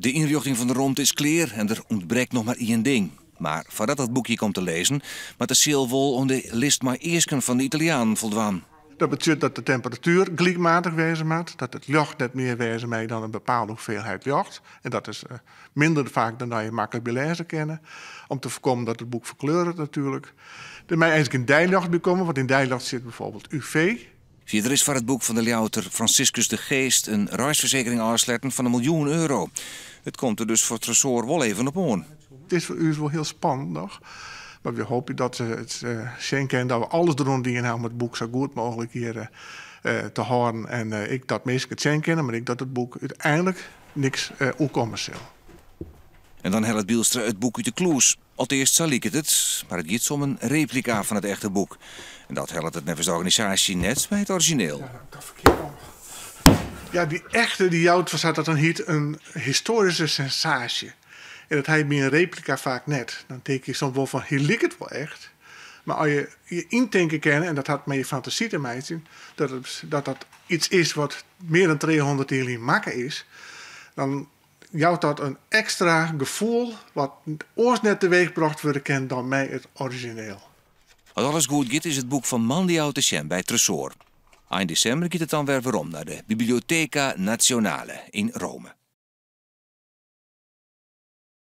De ynrjochting fan de romte is klear en der ûntbrekt noch mar ien ding. Mar foardat dat boekje komt te lizzen, moat de seal wol oan de list mei easken fan de Italianen foldwaan. Dat betsjut dat de temperatuer gelykmatich wêze moat, dat it ljocht net mear wêze mei dan in bepaalde hoeveelheid ljocht. En dat is minder faak dan dat je maklik by lêze kinne. Om te foarkommen dat it boek ferkleuret natuerlik. Der mei eins gjin deiljocht by komme, want yn deiljocht sit byfoarbyld UV. Fierder is foar it boek fan de Ljouwerter Franciscus de Geest in reisfersekering ôfsletten fan in miljoen euro. It komt der dus foar Tresoar wol even op oan. It is foar ús wol hiel spannend noch, mar wy hoopje dat it sjen kin dat we alles deroan dien ha om it boek sa goed mooglik hjir te hâlden. En ek dat minsken it sjen kinne, mar ek dat it boek úteinlik niks oerkomme sil. En dan hellet Bylstra it boek út de klûs. Alteast, sa liket it, mar it giet om in replika fan it echte boek. En dat hellet it neffens de organisaasje net by it orizjineel. Ja, dy echte dy jout, sa't dat dan hjit, in histoaryske sensaasje. En dat ha je by in replika faak net. Dan tinke je soms wol fan, hy liket wol echt. Mar as je je yntinke kinne, en dat hat mei je fantasy te meitsjen, dat it, dat dat iets is wat mear dan 300 jier lyn makke is, dan jout dat in ekstra gefoel wat oars net teweechbrocht wurde kin dan mei it orizjineel. As alles goed giet is it boek fan moandei ôf te sjen by Tresoar. Ein desimber giet it dan wer werom nei de Biblioteca Nazionale yn Rome.